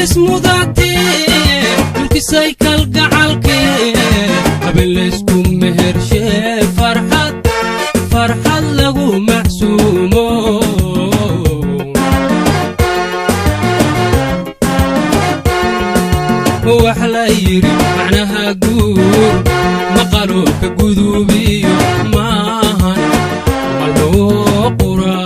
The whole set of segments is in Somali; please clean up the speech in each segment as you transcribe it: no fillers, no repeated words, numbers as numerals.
Ismudatee mulkisay kalgacalkee, haben laysku mehershee, farxad farxad lagu macsuumo. Wax la yidhi macnaha guur maqaloo ka guduubiyo maahan malmoo qura.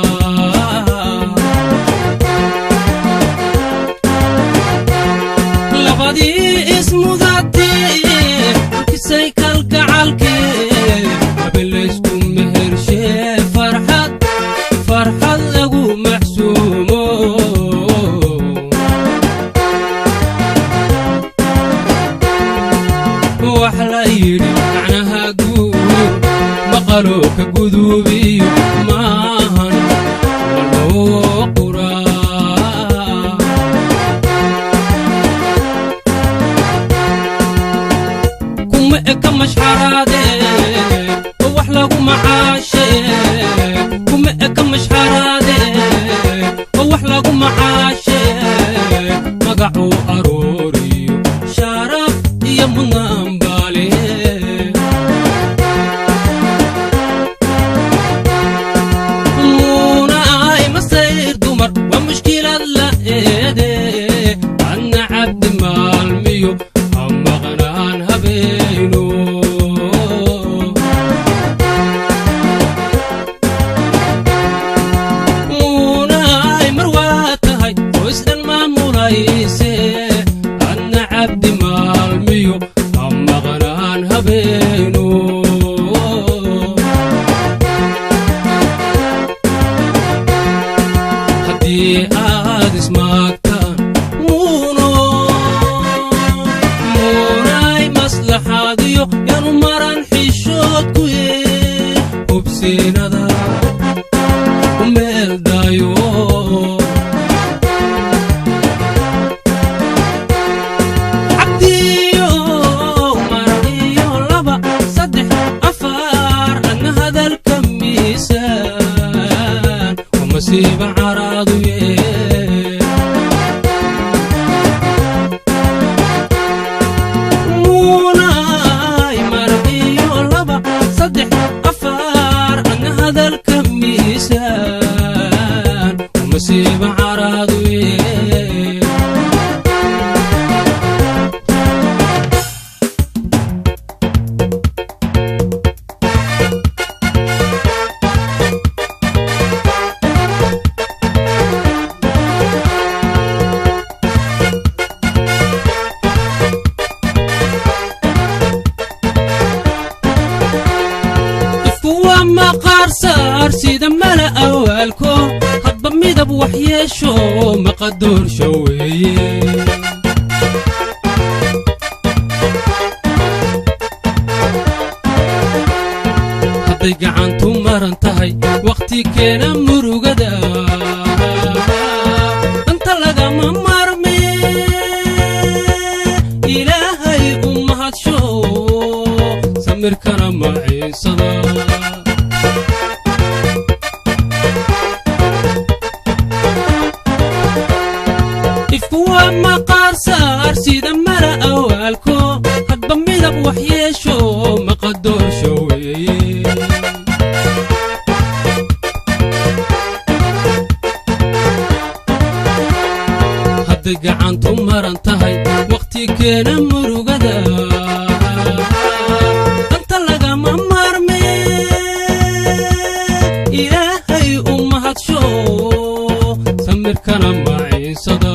Labadii ismudatee mulkisay kalgacalkee, haben laysku mehershee, farxad farxad lagu macsuumo. Wax la yidhi macnaha guur maqaloo ka guduubiyo maahan malmoo qura. Kuma eka mashxaraade oo wax lagu macaashe, kuma eka mashxaraade oo wax lagu macaashe, magacuu arooriyo sharaf iyo mudnaan baale. Muuna ay masayr dumar waa mushkilad la eede, adna Cabdi maalmiyo ha maqnaan habeeno. Muuna ay mar waa tahay qoys dhan maamulayse, adna Cabdi maalmiyo ha maqnaan habeeno. Haddii aad ismaagtaan muuno muunay maslaxaadiyo yanu maran xishood ku ye, hubsiinada u meel daayo. Cabdiyo mar iyo laba saddex afar, adna hadalka miisaan waa masiiba caraaduye. Muunay mar iyo laba saddex afar, adna hadalka miisaan waa masiiba caraaduye. Kuwa maqaar saar sida mala awaalko, hadba midab wax yeesho maqadoorsha weeye. Hadday gacantu maran tahay wakhti keena murugada, danta lagama marme, Ilaahay u mahadsho, samirkana maciisada. Ifku waa maqaar saar sida mala awaalko, hadba midab wax yeesho maqadoorsha weeye. Hadday gacantu maran tahay wakhti keena murugada, danta lagama marme, Ilaahay u mahadsho, samirkana maciisada.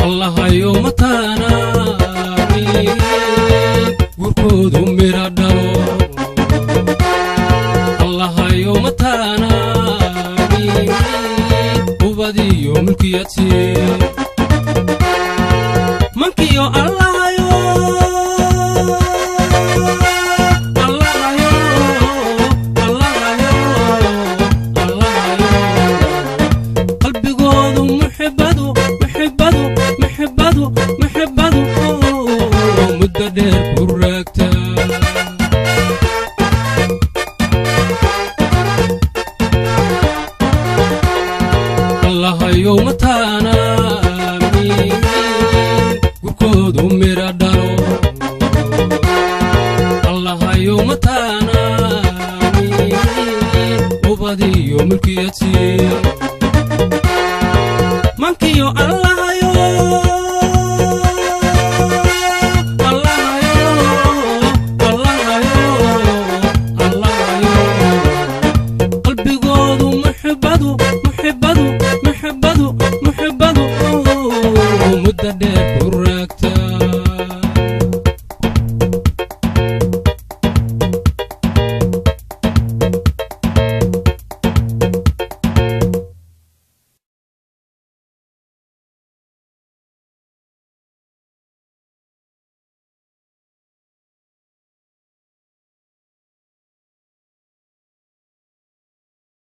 Allahayo mataanaani gurkoodu mira dhalo, Allahayo mataanaani ubadiyo mulkiyadsi mankiyo. Allahayo, Allahayo, Allahayo, Allahayo, qalbigoodu muxibadu muxibadu muxibadu muxibadu muddo dheer ku raagta. Allahayow mataana amiin, gurkoodu mira dhalo. Allahayow mataana amiin, ubadiyo mulkiyadsi mankiyo. Allahayo, Allahayo, Allahayo, Allahayo, qalbigoodu muxibadu muxibadu muxibadu muxibadu muddo dheer ku